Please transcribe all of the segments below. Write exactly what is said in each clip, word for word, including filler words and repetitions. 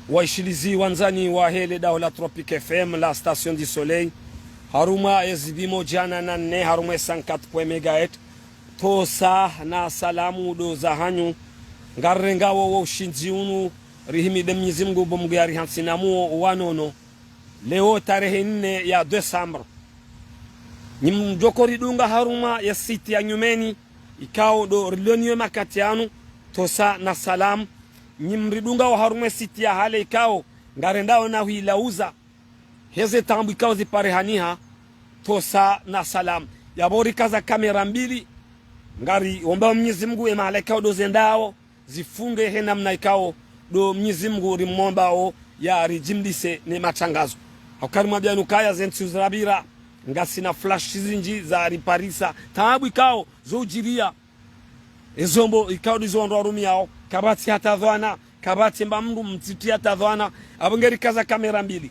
Waishilizi wandzani wahe le daho la Tropic F M, la station du soleil, harumwa ye zipvimo djana na nne, harumwa ye cent quatre point un mégahertz, tosa na salamu ndo zahanyu. Ngarirengao wo ushindzi unu, rihimidi Mnyezi Mngu, bo Mngu yarihantsi na muo wa nono. Leo tarehi nne ya décembre. Nyi mdjoko ridunga harumwa ye site ya nyumeni, ikao ndo riloniyo ye makati yanu, tosa na salamu. Nyi mridungao harumwa ye site ya hale ikao, ngarendao na huilauza. Heze taabu ikao ziparihaniha, tosa na salamu. Yapvo rikaza kamera mbili, ngariombao Mnyezi Mngu ye mahala ikao ndo zendao, zifunge he namna ikao ndo Mnyezi Mngu rimwombao yarijimlise ne matrangazo. Hauka rimwambiani ukaya ze ntsihu zirapvira, ngasina flash zindji zariparisa. Taabu ikao zo udjiria. Ezombo ikao ndizo wandru warumiao. Kapvatsi hata dhwana, kapvatsi mba mndru mtiti hata dhwana. Apvo ngerikaza kamera mbili.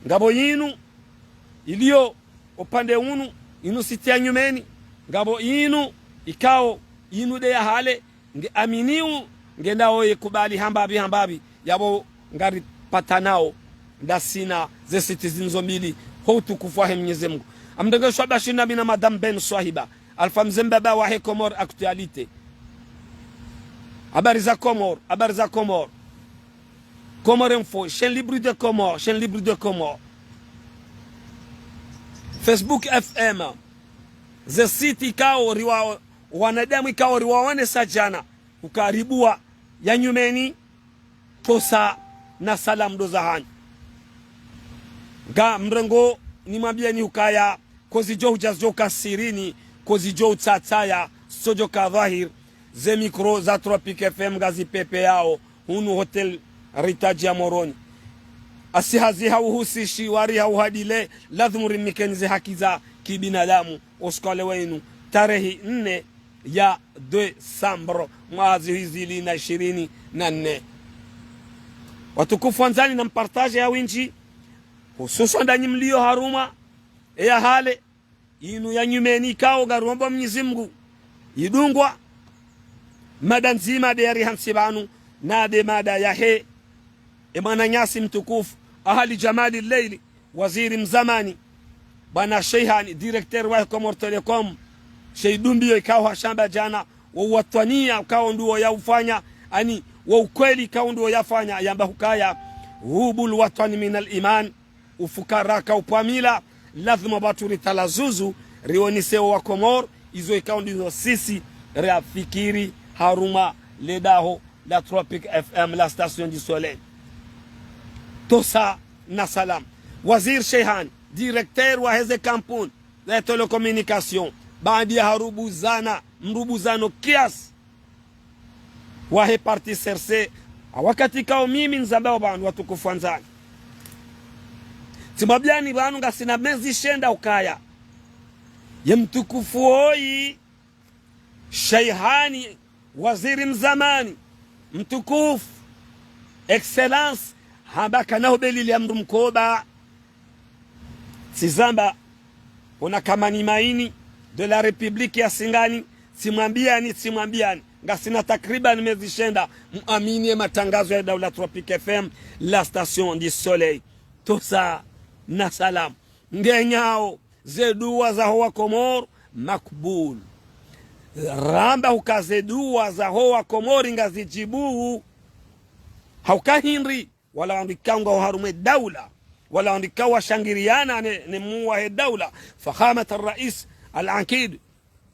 Ngapvo yinu, iliyo upande unu, inu site ya nyumeni. Ngapvo yinu, ikao, yinu nde ya hale, nge aminiu, ngendao ye kubali hambapvi, hambapvi, yapvo ngaripatanao, ndasi na ze site zinu zo mbili, ho utukufu wahe Mnyezi Mngu. Amdenge shwa bashi nami na Madame Ben Swahiba, Alpha Mze Mbaba wahe Comores Actualité. Habari za Comores, habari za Comores. Comores Info, chaîne libre de Comores, chaîne libre de Comores. Facebook F M, ze site ikao riwa, wanadamu ikao riwaonesa djana, ukaribua ya nyumeni, tosa na salamu ndo zahanyu. Ngamrengo nimwambieni ukaya, kozidjo hudja zidjo ka sirini, kozidjo utsatsaya, zidjo ka dhwahir, ze mikro za Tropic F M ngazipvepveyao, hunu Hôtel Retaj ya Moroni. Asi hazi ha uhusishi, wari ha uhadile, lazimu rimnikeni ze haki za kibinadamu, usiku wa leo wenu, tarehi nne ya décembre, mwaha zihwi zili na ishirini na nne. Watukufu wandzani, na mpartage ya windji, hususwa ndanyi mlio harumwa ye ya hale, inu ya nyumeni ikao ngaromba Mnyezi Mngu idungwa. Mada ndzima nde yarihantsi pvanu, na nde mada yahe e mwananyasi mtukufu, Ahali Djamali Leili, waziri mzamani, bwana Sheihani, directeur wa Comores Telecom, she idumbiyo ikao hashamba djana, wo uwatwaniya ukao nduwo yaufanya, ani wo ukweli ikao nduwo yafanya, yamba hukaya, hubul watwani minal iman, ufukara ka upvwa mila, lazimu pvatsu ritalazuzu, rionese wo wa Comores, izo ikao ndizo sisi, riafikiri harumwa le daho la Tropic F M, la station du soleil. Tosa na salam. Waziri Sheihani, directeur wa heze kampuni za télécommunication, baanda ya harubuzana, mrubuzano kiasi wahe parti C R C, ha wakati ikao mimi nizambao pvanu watukufu wandzani. Tsimwambiani pvanu ngasina mezi shenda ukaya ye mtukufu woyi, Sheihani, waziri mzamani, mtukufu, Excellence, hamba kana hubelili ya mndru mkoba. Tsizamba, pvona kamani maini de la République ya Singani, tsimwambiani, tsimwambiani. Ngasina takriban mezi shenda, muamini ye matrangazo ya daula Tropic F M, la station du soleil. Tosa na salam. Ngenyao, ze dua zaho wa Komori, makbul. Ramba huka ze dua zaho wa Komori ngazidjibu. Hauka hindri, wala wandru ikao ngwao harumwa ye daula, wala wandru ikao washangiriana ne, ne muu wahe daula, Fakhamat al-Rais al-Akid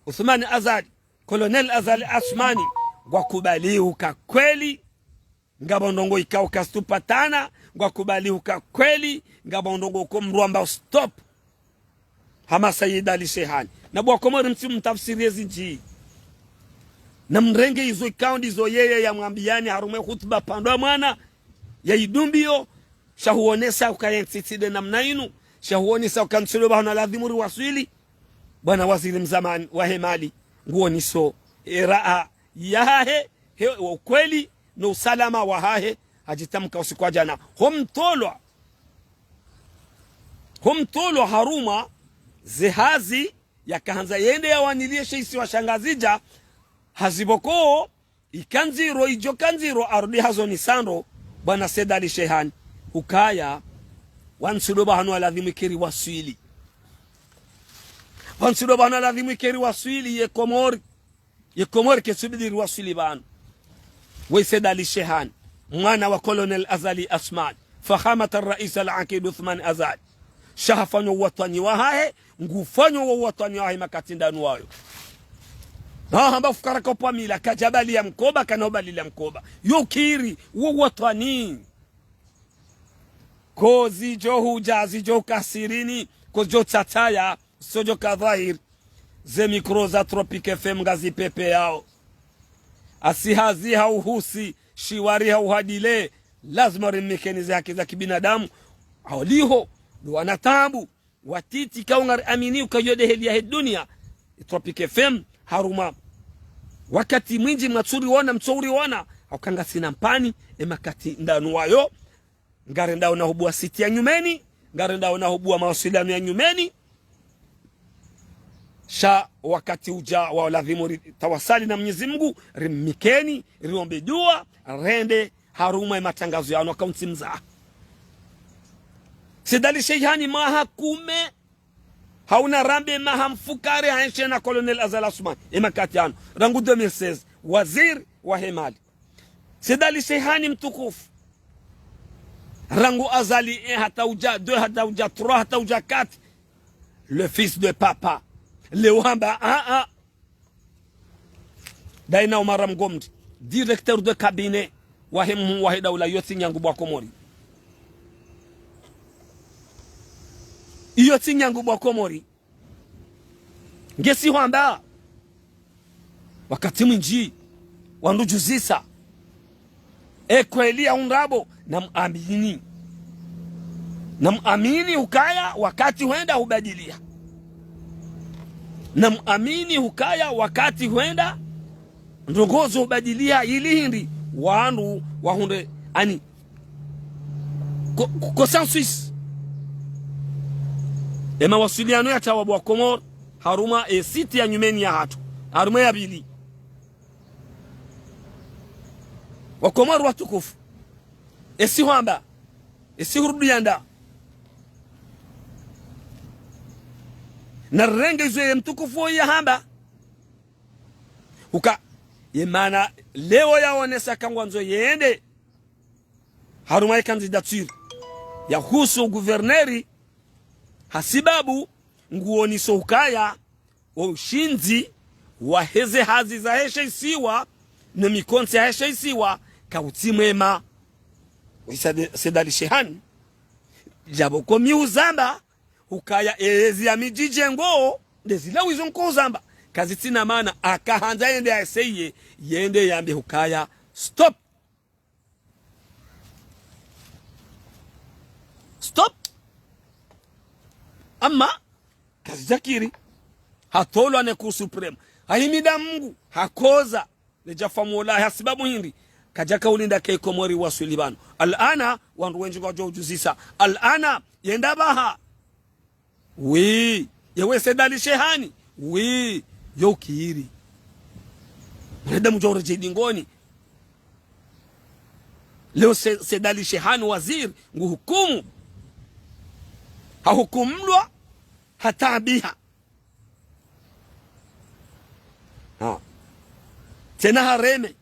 Uthman Azali, Colonel Azali Assoumani, ngwakubali huka kweli ngapvo ndrongoo ikao kazitsupatana, ngwakubali huka kweli ngapvo ndrongoo ko mndru amba stop. Hama Said Ali Sheihani. Na bo wa Komori mtsi mtafsiri ezi ndji. Na mrenge izo ikao ndizo yeye yamwambiani harumwa ye hutuba pvandru wa mwana, ya idumbiyo, sha huonesa ukaya ye ntsi tsi nde namna inu, sha huonesa uka ntsi ndo pvahanu lazimu riwaswili. Bwana waziri mzamani wahe mali, nguoniso, e raa yahahe, he, wa ukweli, no usalama wahahe, hadjitamka usiku wa djana. Ho mtolwa, ho mtolwa harumwa ze hazi yakahandza yende yawaniliye she isiwa sha Ngazidja, hazi pvoko, ika ndziro, idjo ka ndziro, arudi hazo ni sando, Bwana Said Ali Shehani, ukaya, wantsi ndo pvahanu waladhimu ikiri waswili. Wantsi ndo pvahanu waladhimu ikiri waswili ye Komori. Ye Komori ketsubidi riwaswili pvanu. We Said Ali Shehani, mwana wa Colonel Azali Assoumani, fakhamat al-rais al-aqid Othman Azali. Sha hafanya uwatwani wahahe, ngufanya uwatwani wahahe makati ndanu wayo. Na hamba fukara kopvwa mila, kadjabali ya mkoba, kana ubali ya mkoba. Yo kiri, wo uwatwani. Ko zidjo hudja, zidjo kasirini, ko zidjo tsataya, sodjo ka dhahir, ze mikro za Tropic F M ngazipvepveyao. Asi hazi ha uhusi, shiwari ha uhadile, lazima rimnikeni ze haki za kibinadamu. Holiho, ndo wana taabu, watiti kaungari amini ukayo nde heli yahe dunia, Tropic F M, harumwa. Wakati mwindji mwatsuriwona, mtsouriwona, hauka ngasina mpani, e makati ndanu wayo, ngarendao na hubua site ya nyumeni, ngarendao na hubua mawasiliano ya nyumeni. Sha wakati udja wa ladhimu ritawasali na Mwenyezi Mungu, rimnikeni, riombe dua, rende harumwa ye matangazo yanu akaunti mza. Said Ali Shehani maha kume, hauna rambe maha mfukare haenshi na Colonel Azali Assoumani, e makati yanu, rangu deux mille seize, waziri wahe mali. Said Ali Shehani mtukufu. Rangu Azali un hata udja deux, hata udja trois, hata udja quatre. Le fils de papa. Leo hamba, ah, ah. Daina Omar Mgomri, directeur de cabinet wahe mhuu wahe daula, iyo tsi nyangu bo wa Komori. Iyo tsi nyangu bo wa Komori. Ngesi hwamba, wakati mwindji, wandru djuzisa. E kweli ya undrabo, na muamini. Na muamini ukaya wakati hwenda hubadilia. Na muamini ukaya wakati hwenda ndrongoo zo hubadilia ili hindri wandru wahundre ani ko, ko, consensus. E mawasiliano ya tawabu wa Komori, harumwa e site ya nyumeni ya hatru, harumwa ya pvili. Wa Komori watukufu, esi hwamba, esi hurudi yanda. Na renge izo ye mtukufu oyi ya hamba. Uka, ye mana leo yaonesa ka ngwandzo yende harumwa ye candidature ya husu guverneri, hasibabu nguoniso ukaya wo ushindzi waheze hazi zahe she isiwa, ne mikontsi yahe she isiwa, kautsi mwema. Wisa de, Said Ali Shehani, djabo ko mi uzamba, ukaya ezi ya midji djengo, ndezila wizo nko uzamba. Kazitsina mana, aka handza yende ya eseye, yende yambe ukaya, stop. Stop. Ama, kazidjakiri. Hatolwa ne Cour suprême. Hahimida Mungu, hakoza. Ledjafa mola, hasibabu hindri. Kadjaka ulinda ke Komori waswili pvanu. Al-ana, wandru wendji ngwadjo udjuzisa. Al-ana, yenda pvaha. Oui. Yewe Said Ali Shehani. Oui. Yo kiri. Mwanadamu djo uredjei dingoni. Leo Se, Said Ali Shehani waziri, nguhukumu. Hahukumulwa, hataabiha. Ha. Tsena hareme.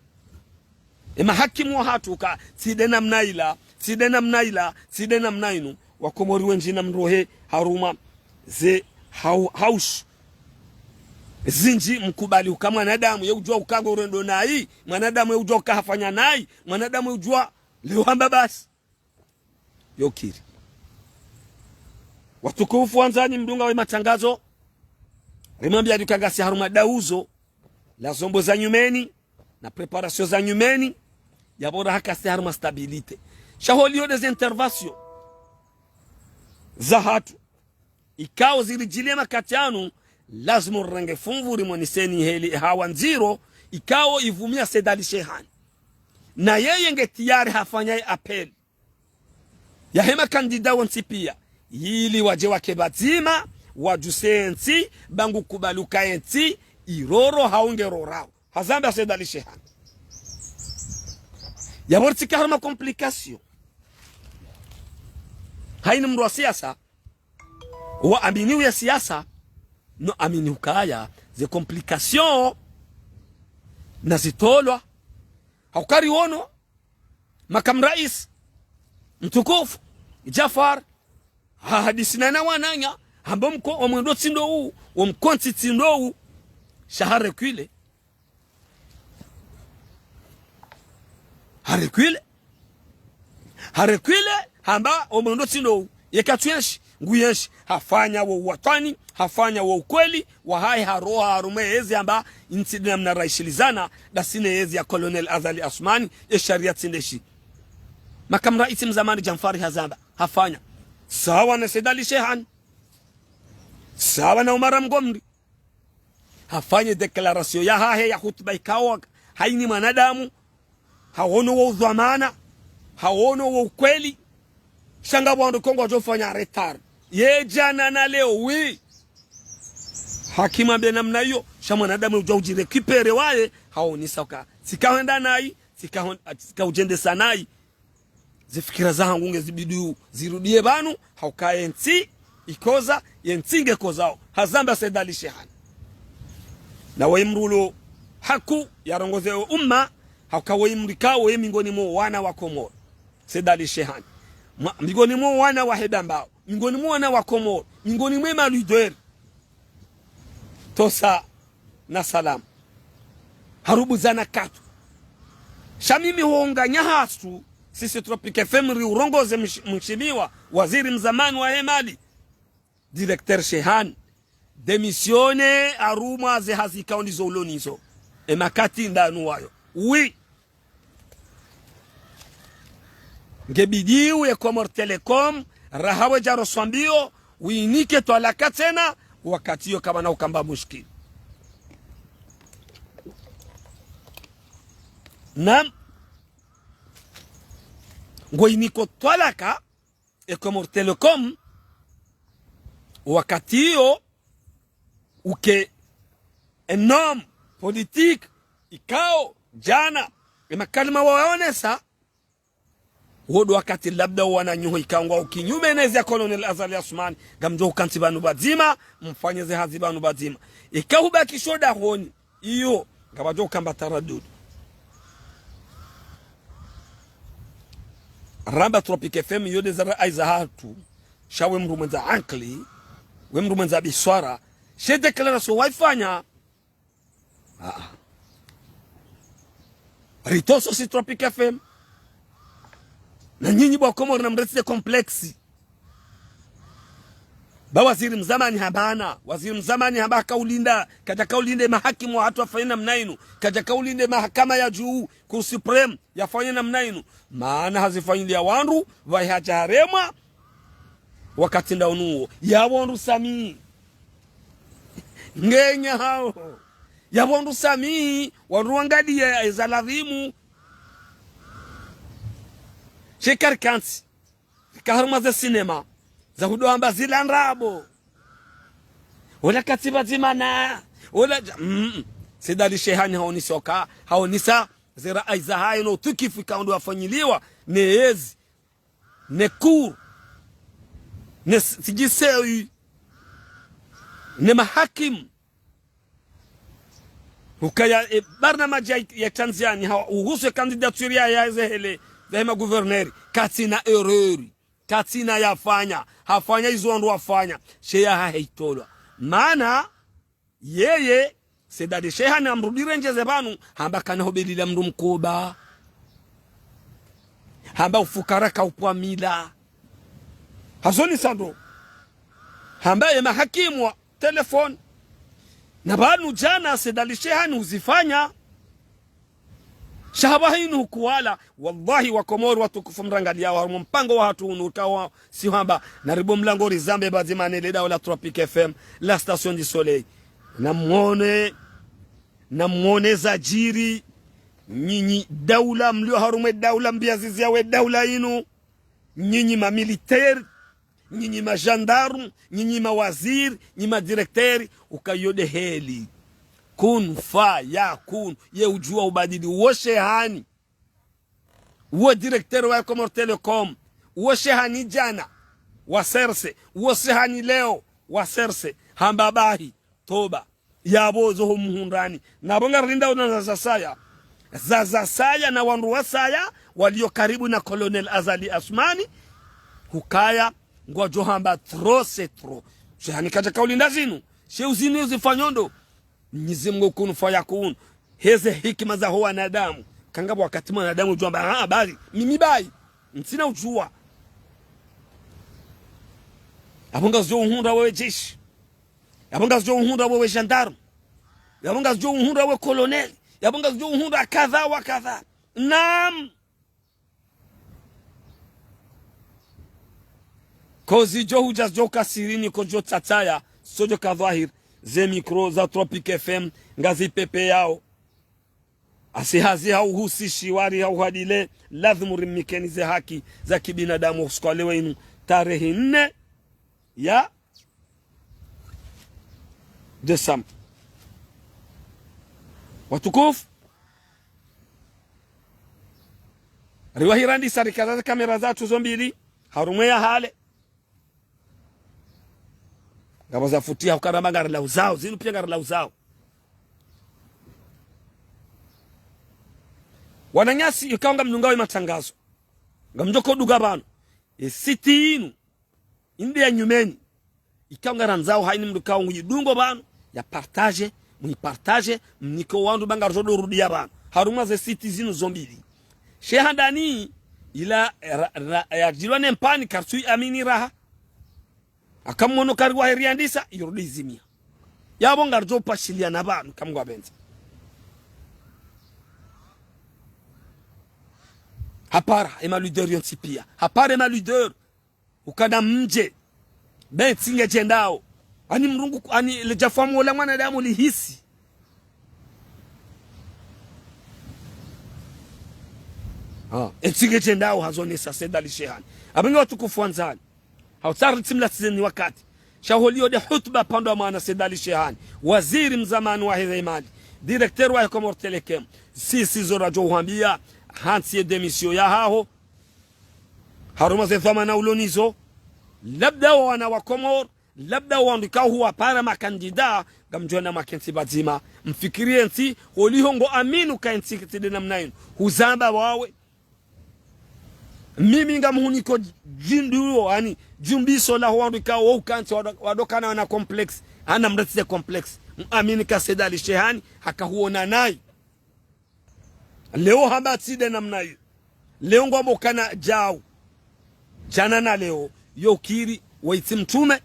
E mahakimu wa hatru ka, tsi de namna ila, tsi de namna ila, tsi de namna inu. Wa Komori wendji na mrohe harumwa ze hau, haush. Zindji mkubali uka mwanadamu ye udjua uka ngorendo nayi, mwanadamu ye udjua uka hafanya nayi, mwanadamu ye udjua leo hamba basi. Yo kiri. Watukufu wandzani mdunga we matangazo, rimwambia dukangasi harumwa dauzo la zombo za nyumeni, na préparation za nyumeni, ya bora hakasi harumwa stabilité. Sha holiho des interventions za hatru, ikao ziridjilia makati yanu, lazima urenge funvu rimoniseni heli hawa ndziro, ikao ivumia Said Ali Shehani. Na yeye nge tayari hafanya ye appel yahe makandida wontsi pia, ili wadje wake pvadzima, wadjuse entsi, ba ngukubali uka entsi iroro hau ngerorao. Hazamba Said Ali Shehani. Yapvo ritsike harumwa complication. Hayina mndru wa siasa, wa amini uya siasa, no amini ukaya, ze complication, na zitolwa. Hauka ri wono, makamu rais, mtukufu, Djaffar, ha hadisi na na wananya, hamba mko-, omwendo tsi ndo wu, omkontsi tsi ndo wu, sha ha reculer. Ha reculer. Ha reculer, hamba omwendo tsi ndo wu. Yeka tsu yenshi, ngu yenshi. Hafanya wo uwatwani, hafanya wo ukweli, wahahe haroha harumwa yezi hamba, ntsi de namna raishilizana, dasi ne yezi ya Colonel Azali Assoumani, ye sharia tsi ndeshi. Makamu rais mzamani Djaffar hazamba, hafanya. Sawa na Said Ali Chehani. Sawa na Oumar Mgomri. Hafanye déclaration yahahe ya hutuba ikao hayini mwanadamu, haono wo udhwamana, haono wo ukweli. Sha ngapvo wandru ikao ngwadjo fanya retard. Ye djana na leo, oui. Hakimu ambe namna iyo, sha mwanadamu udja udji récupérer waye, haonesa uka. Tsika hwenda nayi, tsika hon-, tsika udjendesa nayi. Zifikira zahangu ngezibidi zirudiye pvanu, hauka ye ntsi ikoza, ye ntsi ngekozao. Hazamba Said Ali Chehani. Na weye mndru ulo haku yarongoze wo umma, hauka weye mndru ikao weye mingoni mwa wana wa Komori. Said Ali Chehani. Mwa-, mingoni mwa wana wa Hedambao. Mingoni mwa wana wa Komori. Mingoni mwe ma leader. Tosa na salamu. Harubu zana katu. Sha mimi huunganya hasu, sisi Tropic F M ri urongoze msh-, mheshimiwa, waziri mzamani wa hemali, directeur Chehani, démissionner harumwa ze hazi ikao ndizo ulo nizo. E makati ndanu wayo. Oui. Ngebidi uye Comores Telecom, raha wedja roswambiyo, winike twalaka tsena, wakati iyo kapvana ukamba mushkili. Naam, ngo iniko twalaka, e Comores Telecom, wakati iyo, uke un homme politique, ikao, djana, e makalima wawaonesa, wo ndo wakati labda wananyaho ikao ngwao kinyume nezi ya Colonel Azali Assoumani, ngamdjo ukantsi pvanu pvadzima, mfanye ze hazi pvanu pvadzima. Ika hubakisho dahoni, iyo, ngapvadjo ukamba taradudu. Ramba Tropic F M, iyo nde za rai zahatru, sha we mndru mwendza ankili, we mndru mwendza biswara, she déclaration waifanya, ah, ah. Ritoso si Tropic F M. Na nyinyi bo Komori na mretse complexe. Ba waziri mzamani hamba na, waziri mzamani hamba kaulinda, kadja kaulinde mahakimu wahatru wafanye namna inu, kadja kaulinde mahakama ya juu, Cour suprême, yafanye namna inu. Maana hazifanyilia wandru, pvahe hadja haremwa, wakati nda unu uwo. Yapvo wandru samihi. Ngenya hao. Yapvo wandru samihi, wandru wangaliye eza ladhimu. She kari kantsi. Rika harumwa ze sinema. Za hudo amba zila ndrabo. Ola katsi pvadzima na. Ola dja-, mm. Said Ali Chehani haonesa uka, haonesa ze rai zahahe no utukifu ikao ndo wafanyiliwa, ne yezi, ne cour, ne s-, C J C U, ne mahakimu. Ukaya, e, barnamaji ya, ya Tanzania, ha, uhusu e candidature ya, ya zehele, zahe ma gouverneur, katsina erreur, katsina yafanya, hafanya izo wandru wafanya, she yahahe itolwa. Maana, yeye, Said Ali Chehani amrudi rendjeze pvanu, hamba kana hubelila mndru mkoba. Hamba ufukara kaupvwa mila. Hazonesa ndo. Hamba ye mahakimu wa téléphone. Na pvanu djana Said Ali Chehani uzifanya. Sha hapvaha inu hukuwala. Wallahi wa Komori watukufu mrangaliao harumwa mpango wahatru unu ukawa si hamba. Naribo mlango rizambe pvadzima ne le daula Tropic F M, la station du soleil. Namwone, namwone zadjiri. Nyinyi daula mlio harumwa e daula mbia zizi ya we daula inu. Nyinyi ma militaire, nyinyi ma gendarme, nyinyi ma waziri, nyinyi ma directeur, uka iyo nde heli. Kun fa ya kun, ye udjua ubadili wo Chehani. Uwo directeur wa Comores Telecom, uwo shehani djana, wa serse, uwo shehani leo, wa serse, hamba bahi, toba. Yapvo zo ho muhundrani. Na pvo ngarilindao na za zasaya. Za zasaya na wandru wasaya, walio karibu na Colonel Azali Assoumani, hukaya, ngwadjo hamba trop c'est trop. Shehani kadja kaulinda zinu. She uzinu zifanyo ndo. Mnyezi Mungu kun fayakun. Heze hikima za ho wanadamu. Kanga wakati mwanadamu udjo amba, ah, bali, mimi bayi. Ntsina udjuwa. Yapvo ngazidjo uhundra wewe jeshi. Yapvo ngazidjo uhundra wewe gendarme. Yapvo ngazidjo uhundra wewe colonel. Yapvo ngazidjo uhundra kadha wa kadha. Naam. Kozi djo hudja zidjo ka sirini, kodjo tsataya, sodjo ka dhwahir, ze micro za Tropic F M, ngazi pepeyao. Asi hazi hauhusishi wari hauhadile, lazimu rimnikeni ze haki za kibinadamu usiku wa leo inu, tarehi nne ya décembre. Watukufu, riwahirandisa rikaza ze kamera zatru zo mbili, harumwa ya hale. Ngapvo za futiha hukana amba ngarilauzao, zinu pia ngarilauzao. Wananyasi, ikao ngamdungao ye matangazo, ngamdjo ko dunga pvanu, ye site inu, inde ya nyumeni. Ikao ngarandzao haina mndru ikao nguyidungo pvanu, ya partage, muyi partage, mnike wandru ba ngaridjo do rudiya pvanu. Harumwa ze site zinu zo mbili. She handani, ila ra, ra, yadjilwa ne mpani, karitsu yi amini raha. Haka mwono kari waheri yandisa, yirudi izimia. Yapvo ngaridjo pashiliana pvanu, eka Mngu apvendza. Hapvara, ye ma leader yontsi pia. Hapvara ye ma leader. Ukana mdje. Be ntsi ngedjendao. Ani mrungu, ani ledjafamu ola mwanadamu lihisi. Ah, ye ntsi ngedjendao hazonesa Said Ali Shehani. Apvo nge watukufu wandzani. Hautsari tsimla tsizeni wakati. Sha holiyo nde hutuba pvandru wa mwana Said Ali Shehani. Waziri mzamani wa heze mali. Directeur wa Comores Telecom. Sisi zo radjo uhambia. Hantsi ye démission ya haho. Harumwa ze dhwamana ulo nizo, labda wo wana wa Komori, labda wo wandru ikao huwapara makandida, ngamdjo na makentsi pvadzima. Mfikiri ye ntsi, holiho ngo amini uka ye ntsi tsi nde namna inu. Huzamba wawe. Mimi ngamhuniko djinduo, ani, djumbiso la ho wandru ikao wo ukantsi wado-, wadokana wana complexe, hana mretse complexe. Muamini ka Said Ali Shehani, haka huona nayi. Leo hamba tsi nde namna iyo. Leo ngwambo kana djau. Djana na leo, yo kiri, waitsi mtrume,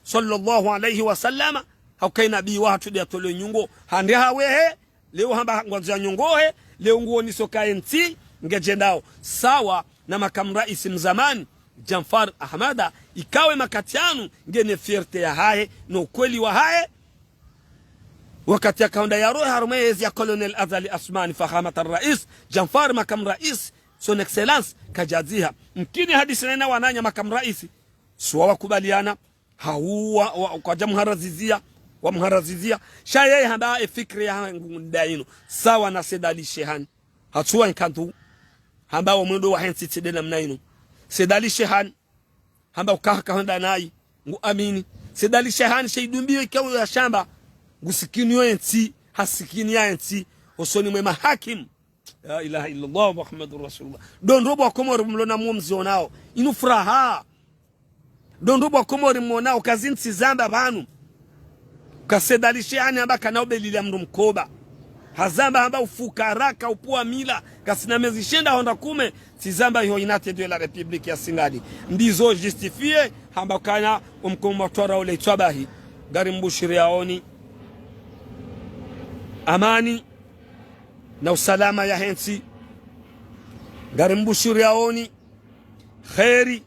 swallallahu alayhi wa sallama, hauka ye nabii wahatru nde yatolwe nyungo, hande hawehe, leo hamba ngwandzo ya nyongohe, leo nguoniso ka ye ntsi, ngedjendao. Sawa na makamu raisi mzamani, Djanfar Ahamada, ikao ye makati yanu, ngena fierté yahahe, no ukweli wahahe, wakati yakaonda yarohe harumwa yezi ya Colonel Azali Assoumani, Fakhamat al-Rais, Djanfar, makamu rais, son excellence, kadjadziha. Mkini hadisi nena wananya makamu rais, suwa wakubaliana, hauwa, wa, kwadja muharazizia, wa muharazizia. Sha yeye hamba ye fikira yahangu nda inu. Sawa na Said Ali Shehani. Hatsuwa nkantu. Hamba wo mwendo wahe ntsi tsi nde namna inu. Said Ali Shehani. Hamba ukaha kahonda nayi, ngu amini. Said Ali Shehani she idumbiyo ikao ya shamba, ngu sikiniyo ye ntsi, hasikini ya ntsi, hosoni mwe mahakimu. La ilaha illallah Muhammadur Rasulullah. Ndo ndro bo wa Komori mlona mwo mzionao. Inu furaha. Ndo ndro bo wa Komori mwonao, kazi ntsi zamba pvanu. Ka Said Ali Shehani hamba kana ubelila mndru mkoba. Hazamba hamba ufukara ka upvua mila, kasina mezi shenda hondra kume, tsi zamba iho unité de la République ya Singani. Ndizo justifié, hamba kana umkomo wa twara ule itswabahi. Ngari mbushiri yaoni. Amani na usalama yahe ntsi. Ngari mbushiri yaoni. Kheri.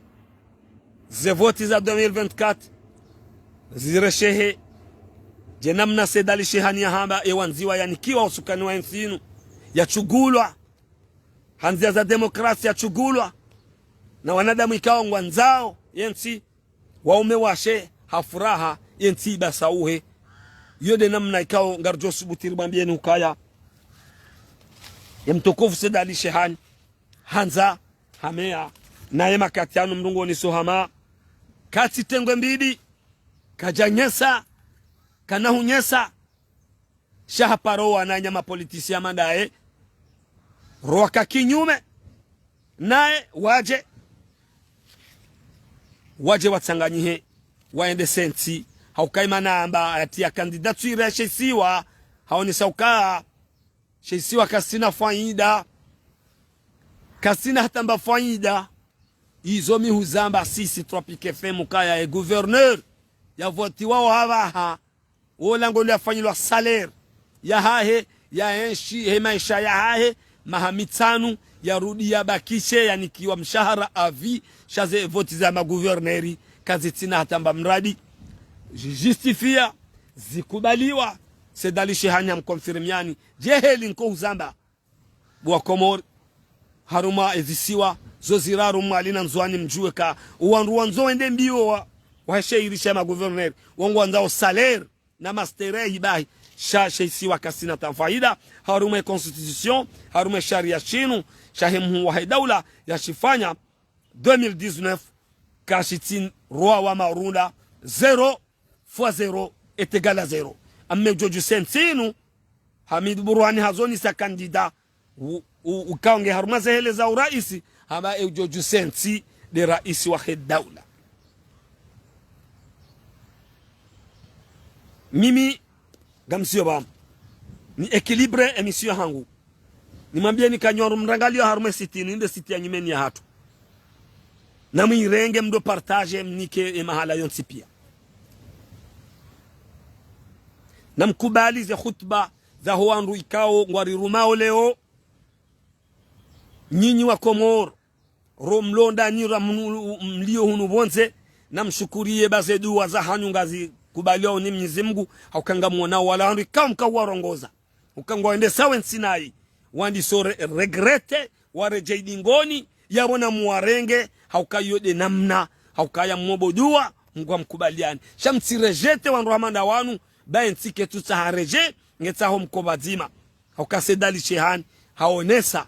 Ze voti za deux mille vingt-quatre zireshehe, dje namna Said Ali Shehani yahamba, ye wandziwa yanikiwa usukani wa yentsi inu, yatsugulwa ha ndzia za demokrasi, yatsugulwa na wanadamu ikao ngwandzao yentsi, waume washe ha furaha, yentsi ibasauhe. Yo nde namna ikao ngaridjo subuti rimwambieni ukaya ye mtukufu Said Ali Shehani handza, hameya, naye makati yanu mdru ngoniso hama, katsi tengwe mbili, kadjanyesa, kanahunyesa, sha haparo wananya mapolitisiya mandaye, rowaka kinyume, naye wadje, wadje watsanganyihe, waendese ntsi, hauka imana amba yatiya candidature ya she isiwa, haonesa uka, she isiwa kasina fayida, kasina hata mba fayida, izo mi huzamba sisi Tropic F M kaya e gouverneur, yavotiwa wo hapvaha, wola ngoli yafanyilwa salaire yahahe, yaenshi he maesha yahahe, maha mitsanu, yarudi yabakishe, yanikiwa mshahara à vie, sha ze voti za magouverneur, kazitsina hata mba mradi, zijustifia, zikubaliwa, Said Ali Cheihan hamconfirmiani, dje heli nko uzamba, bo wa Komori, harumwa ezisiwa zo ziraru Mwali na Ndzuani mdjuwe ka, owandru wandzo wende mbio wa, waheshehirisha magouverneur, wo ngwandzao salaire, na masterehi bahi, sha she isiwa kasina ta fayida, harumwa e constitution, harumwa e sharia shinu, sha he mhuu wahe daula, yashifanya, deux mille dix-neuf, kashitsi rwa wa marunda, zéro fois zéro est égal à zéro. Amma eudjo djuse ntsi inu, Hamid Burhani hazonisa candidat, u, u, ukaonge harumwa zehele za uraisi, hamba eudjo djuse ntsi nde raisi wahe daula. Mimi, ngamsiyo bam. Ni équilibre émission hangu. Nimwambieni ka nyi wandru mrangaliao harumwa e site inu, inde site ya nyumeni yahatru. Namwirenge mdo partage mnike e mahala yontsi pia. Namkubali ze khutba zaho wandru ikao ngwarirumao leo. Nyinyi wa Komori, ro mlonda nyi ra mnu-, mlio hunu pvondze, namshukuriye ba ze dua zahanyu ngazikubaliwao ni Mnyezi Mngu, hauka ngamwonao wala wandru ikao mkawarongoza. Uka ngwaendesao e ntsi nayi, wandiso re-, regretter, waredjei dingoni, yapvo namwarenge, hauka iyo nde namna, hauka ya mwobo dua, Mngu amkubaliani. Sha mtsirejeter wandru hama nda wanu, ba e ntsi ketsu tsaha redjee, ngetsaho mkoba dzima. Hauka Said Ali Cheihan, haonesa,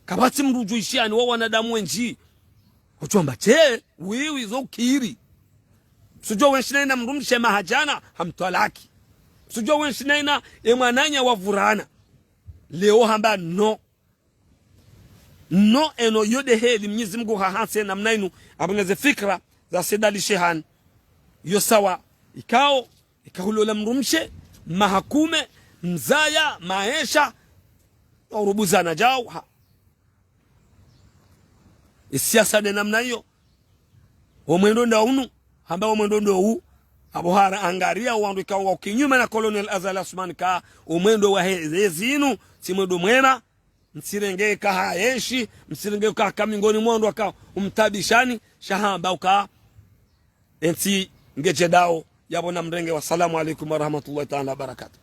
kapvatsi mdru udjuishiani wo wanadamu wendji. Udjo amba, che, wiwi zo ukiri. Msudjo wenshi nayi na mdrumshe maha djana, hamtwalaki. Msudjo wenshi nayi na e mwananya wavurana. Leo hamba no. No, eno iyo nde heli Mnyezi Mngu hahantsi namna inu, apvo neze fikira za Said Ali Cheihan. Yo sawa, ikao, ikao hulola mdrumshe, maha kume, mzaya, maesha, urubuzana djau, ha. E siasa nde namna iyo. Wo mwendo nda unu, hamba wo mwendo ndo u. Apvo hara angaria wandru ikao wa kinyume na Colonel Azali Assoumani ka, wo mwendo wahe, ze zinu, tsi mwendo mwema, mtsirenge ka haenshi, mtsirenge ka haka mingoni mwa wandru waka umtabishani, sha hamba uka, e ntsi ngedjendao, yapvo namrenge. Wassalamu alaikum warahmatullahi taala wabarakatuh.